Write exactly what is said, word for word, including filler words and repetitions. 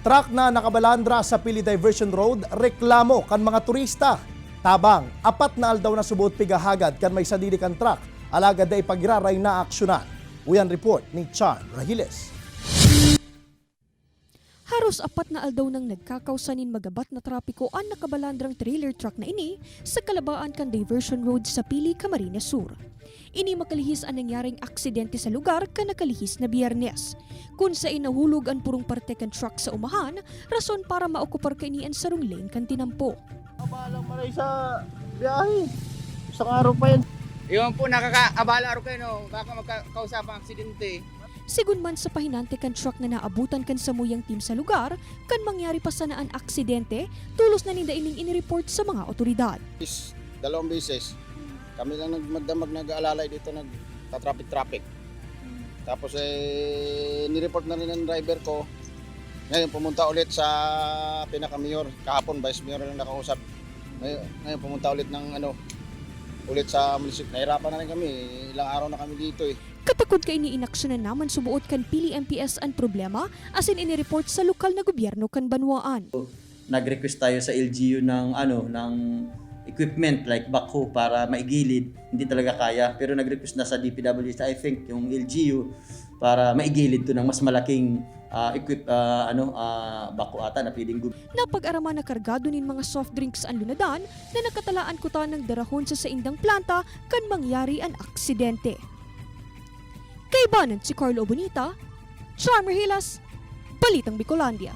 Truck na nakabalandra sa Pili Diversion Road, reklamo kan mga turista. Tabang, apat na aldaw na subot pigahagad kan may sadiri kan truck, alagad dai pa giraray naaksyonan. Uyan report ni Chan Rahiles. Haros apat na aldaw nang nagkakausa nin magabat na trapiko an nakabalandrang trailer truck na ini sa kalabaan kan Diversion Road sa Pili, Camarines Sur. Ini makalihis an nangyaring aksidente sa lugar kan nakalihis na Biyernes, kun saen nahulog an purong parte kan truck sa umahan, rason para maokupar kaini an sarong lane kan tinampo. Abalang maray sa biyahe. Isang araw pa yan. Iwan po, nakakaabala ro kayo, no? Baka magkakausa pang aksidente. Sigun man sa pahinante kan truck na naabutan kan samuyang team sa lugar, kan mangyari pa sana an aksidente, tolos na ninda ining inireport sa mga otoridad. Is, dalawang beses, kami lang nag-, magdamag nag-aalalay dito, nagta-traffic-traffic. Tapos, eh, nireport na rin ng driver ko. Ngayon, pumunta ulit sa pinaka-mayor. Kahapon, vice mayor lang nakausap. Ngayon, ngayon, pumunta ulit ng, ano, ulit sa munisip-, nahirapan na rin kami. Ilang araw na kami dito, eh. Katakod kaini, inaksyonan naman suboot kan Pili M P S an problema, asin inireport sa lokal na gobyerno kan banwaan. Nag-request tayo sa L G U ng, ano, ng equipment like backhoe para maigilid. Hindi talaga kaya, pero nag-request na sa D P W H, I think, yung L G U para maigilid to ng mas malaking, ah, equip-, ah, ano, ah, backhoe ata na pwedeng gum- Napag-araman na kargado nin mga soft drinks an lunadan na nakatalaan kuta nang darahon sa saindang planta kan mangyari an aksidente. Kaibanan si Carlo Bonita, Charmer Hilas, Balitang Bicolandia.